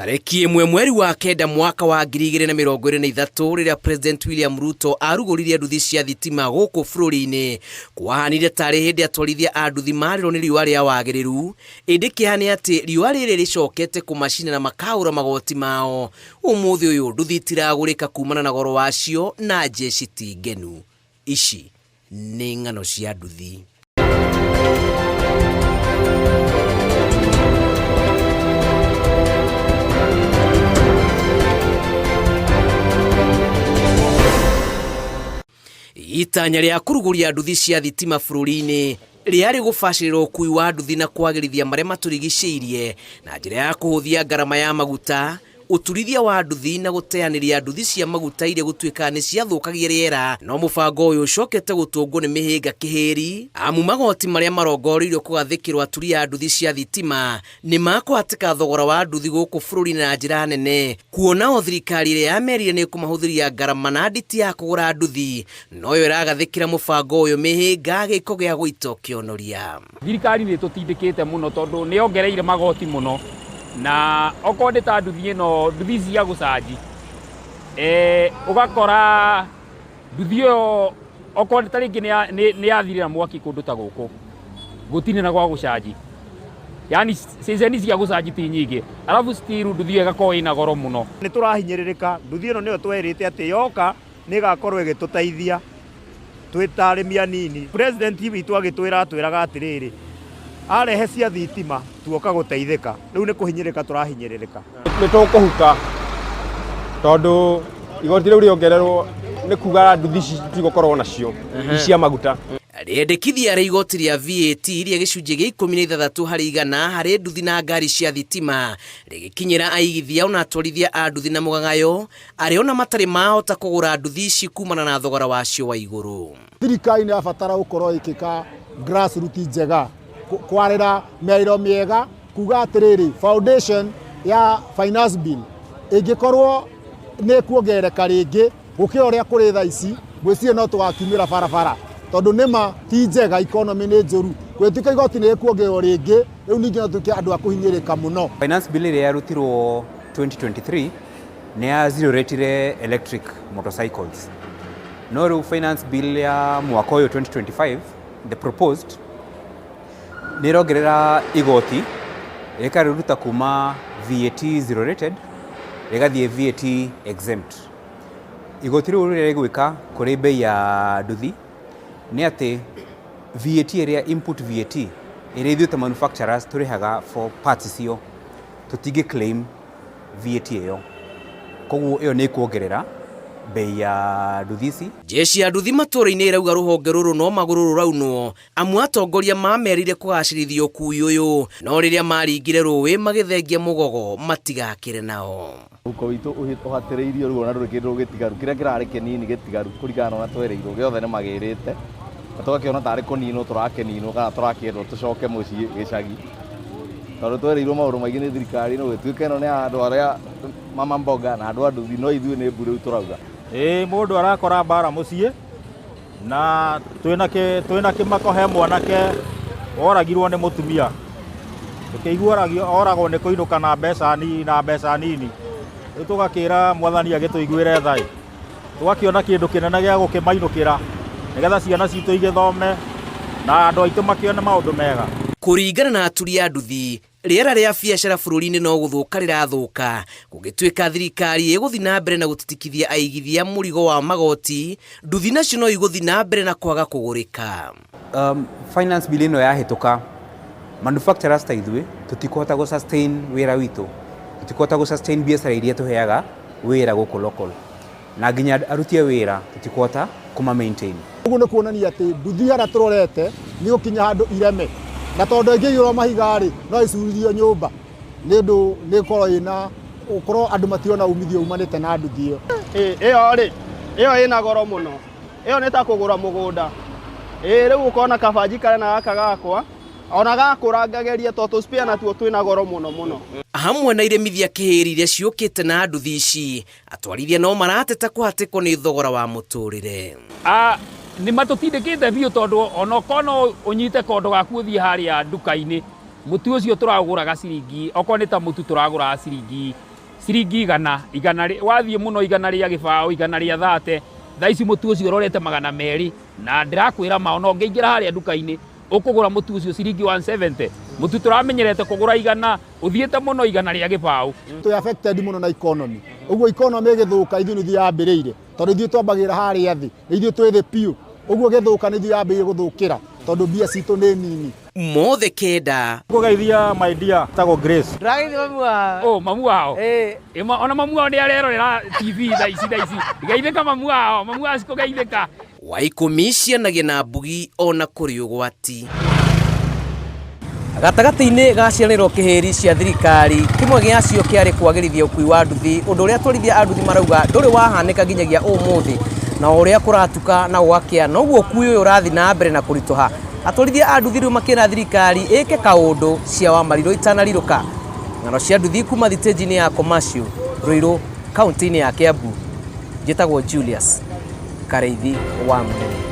Tarĩki 1 mweri wa 9 mwaka wa 2023, rĩrĩa President William Ruto arugũririe nduthi cia thitima gũkũ bũrũri-inĩ, kwahanire tarĩ hĩndĩ atwarithia a nduthi marĩrwo nĩ riũa rĩa wagĩrĩru. Ĩndĩ kĩeha nĩ atĩ riũa rĩrĩ rĩcokete kũmacina na makaũra magoti mao. Ũmũthĩ ũyũ nduthi itiragũrĩka kumana na goro wacio na jeshi ti ngenu. Ici nĩ ng'ano cia nduthi. Itanya rĩa kũrugũria nduthi cia thitima bũrũri-inĩ rĩarĩ gũbacĩrĩra ũkui wa nduthi na kwagĩrithia marĩa matũrigicĩirie na njĩra ya kũhũthia ngarama ya maguta, ũturithia wa nduthi na gũteanĩria nduthi cia maguta iria gũtuĩkaga nĩ ciathũkagia rĩera. No mũbango ũyũ ũcokete gũtũngwo nĩ mĩhĩnga kĩhĩri, amu magoti marĩa marongoreirio kũgathĩkĩrwo aturi a nduthi cia thitima nĩ makũhatĩka thogora wa nduthi gũkũ bũrũri-inĩ na njĩra nene, kuona o thirikari ĩrĩa yamerire nĩ ĩkũmahũthĩria ngarama na nditi ya kũgũra nduthi noyo ĩragathĩkĩra mũbango ũyũ mĩhĩnga gĩko gĩa gũita ũkĩonoria. Thirikari nĩ ĩtũtindĩkĩte mũno tondũ nĩ yongereire magoti mũno, na okorwo nĩ ta nduthi ĩno, nduthi ici cia gũcanji, ũgakora nduthi ĩyo okorwo ta rĩngĩ nĩ yathirĩra mwaki kũndũ ta gũkũ, gũtirĩ na gwa gũcanji, yaani ceceni cia gũcanji ti nyingĩ, arabu still nduthi ĩyo ĩgakorwo ĩna goro mũno. Nĩ tũrahinyĩrĩrĩka, nduthi ĩno nĩyo twerĩte atĩ yoka nĩ ĩgakorwo ĩgĩtũteithia twĩ ta arĩmi anini. President witũ agĩtwĩra atwĩraga atĩrĩrĩ, arehe cia thitima tuoka gũteithĩka, rĩu nĩ kũhinyĩrĩrĩka tũrahinyĩrĩrĩka. Nĩ tũkũhuka tondũ igoti rĩu rĩongererwo nĩ kuga nduthi ici tigũkorwo nacio cia maguta. Rĩendekithia rĩa igoti rĩa VAT rĩa gĩcunjĩ gĩa 16 harĩ igana harĩ nduthi na ngari cia thitima rĩgĩkinyĩra aigithia ona atwarithia a nduthi na mũgagayo arĩa ona matarĩ mahota kũgũra nduthi ici kumana na thogora wacio wa igũrũ. Thirikari nĩ yabatara gũkorwo ĩkĩka grassroots njega, kwarĩra mĩarĩro mĩega, kuga atĩrĩrĩ, foundation ya finance bill ĩngĩkorwo nĩ kuongerereka rĩngĩ gũkĩra ũrĩa kũrĩ thaa ici, ngwĩciria no tũgakiumĩra barabara, tondũ nĩma ti njega, economy nĩ njũru. Gũgĩtuĩka igoti nĩ rĩkuongererwo rĩngĩ, rĩu ningĩ no tuĩke andũ a kũhinyĩrĩka mũno. Finance bill ĩrĩa yarutirwo 2023 nĩ ya zero ratire electric motorcycles. No rĩu finance bill ya mwaka ũyũ 2025, the proposed, nĩ ĩrongerera igoti rĩkarĩruta kuma VAT zero rated rĩgathiĩ VAT exempt. Igoti rĩu rĩrĩa rĩgwĩka kũrĩ bei ya nduthi nĩ atĩ VAT ĩrĩa input VAT ĩrĩa ithuĩ ta manufacturers tũrĩhaga for parts icio tũtingĩ claim VAT ĩyo, koguo ĩyo nĩ ĩkuongerera bei ya nduthi ici. Jeshi ya nduthi matũũra-inĩ ĩrauga rũhonge rũrũ no magũrũ rũraunwo, amu atongoria mamerire kũgacĩrithia ũkui ũyũ, no rĩrĩa maringire rũĩ magĩthengia mũgogo matigakĩre nao. Mũhuko witũ ũhatĩrĩirio rĩu ona ndũrĩ kĩndũ gĩtigaru, kĩrĩa kĩrarĩ kĩnini gĩtigaru kũringana na ũrĩa twerĩirwo gĩothe nĩ magĩrĩte, na tũgakĩona tarĩ kũninwo tũrakĩninwo kana tũrakĩendwo tũcoke mũciĩ gĩcagi, tondũ twerĩirwo maũndũ maingĩ nĩ thirikari no gũtuĩka ĩno nĩ ya andũ arĩa mama mboga na andũ a nduthi, no ithuĩ nĩ mbu rĩu tũrauga. Ĩĩ mũndũ arakora mbara mũciĩ na twĩna kĩmako, he mwanake woragirwo nĩ mũtumia, tũkĩigua oragwo nĩ kũinũka na mbeca nini, na mbeca nini. Rĩu tũgakĩra mwathani agĩtũiguĩre tha ĩ, tũgakĩona kĩndũ kĩnene gĩa gũkĩmainũkĩra nĩgetha ciana citũ igĩthome na andũ aitũ makĩone maũndũ mega. Kũringana na aturi a nduthi, rĩera rĩa biacara bũrũri-inĩ no gũthũka rĩrathũka, gũgĩtuĩka thirikari ĩgũthiĩ na mbere na gũtitikithia aigithia mũrigo wa magoti, nduthi nacio no igũthiĩ na mbere na kwaga kũgũrĩka. Finance bill ĩno yahĩtũka, manufacturers ta ithuĩ tũtikũhota gũ sustain wĩra witũ, tũtikũhota gũ sustain biacara iria tũheaga wĩra gũkũ local, na nginya aruti a wĩra tũtikũhota kũma maintain. Ũguo nĩ kuonania atĩ nduthi harĩa tũrorete nĩ gũkinya handũ ireme, na tondũ ĩngĩiyũrwo mahiga rĩ, no ĩcuririo nyũmba nĩ ũndũ nĩ ĩkorwo ĩna gũkorwo andũ matirona umithio umanĩte na nduthi ĩyo. Ĩyo rĩ, ĩyo ĩna goro mũno, ĩyo nĩ ta kũgũra mũgũnda. Rĩu ũkona kaba njikare na gaka gakwa, ona gakũra ngagerie tondũ spare natuo twĩna goro mũno mũno. Hamwe na iremithia kĩhĩri iria ciũkĩte na nduthi ici, atwarithia no marateta kũhatĩkwo nĩ thogora wa mũtũrĩre. Nĩ matũtindĩkĩte biũ tondũ ona okorwo no ũnyite kondo gaku ũthiĩ harĩa nduka-inĩ, mũtu ũcio tũragũraga ciringi, okorwo nĩ ta mũtu tũragũraga ciringi Ciringi igana, igana wathiĩ mũno igana rĩa gĩbaũ, igana rĩa thate, thaa ici mũtu ũcio ũrorete 200, na ndĩrakwĩra ma ona ũngĩingĩra harĩa nduka-inĩ ũkũgũra mũtu ũcio ciringi 170. Mũtu tũramenyerete kũgũra igana, ũthiĩte mũno igana rĩa gĩbaũ. Twĩ affected mũno na economy. Ũguo economy ĩgĩthũka ithuĩ nĩ ithuĩ yambĩrĩire, tondũ ithuĩ twambagĩrĩra harĩa thĩ, nĩ ithuĩ twĩ thĩ piũ. Ũguo ĩgĩthũka nĩ ithuĩ yambĩrĩire gũthũkĩra, tondũ mbia citũ nĩ nini. Mothe kenda. Ngũgeithia my dear tagwo Grace. Ndũrageithia mamu wao. Oh, mamu wao. Ĩĩ. Ona mamu wao nĩ arerorera TV thaa ici thaa ici. Geithĩka mamu wao, mamu wao cikũgeithĩka. Wa ikũmi cianagia na mbugi ona kũrĩ ũgwati. Gatagatĩ-inĩ ga ciĩranĩro kĩhĩri cia thirikari, kĩmwe gĩacio kĩarĩ kwagĩrithia ũkui wa nduthi, ũndũ ũrĩa atwarithia a nduthi marauga ndũrĩ wahanĩka nginyagia ũmũthĩ, na o ũrĩa kũratuka na gũgakĩa noguo ũkui ũyũ ũrathiĩ na mbere na kũritũha. Atwarithia a nduthi rĩu makĩra thirikari ĩke kaũndũ cia Wamarirũ itanarirũka. Ng'ano cia nduthi kuma thitĩnji-inĩ ya Commercial, Ruiru, kaunti-inĩ ya Kiambu. Njĩtagwo Julius Karĩithi wa Mũnene.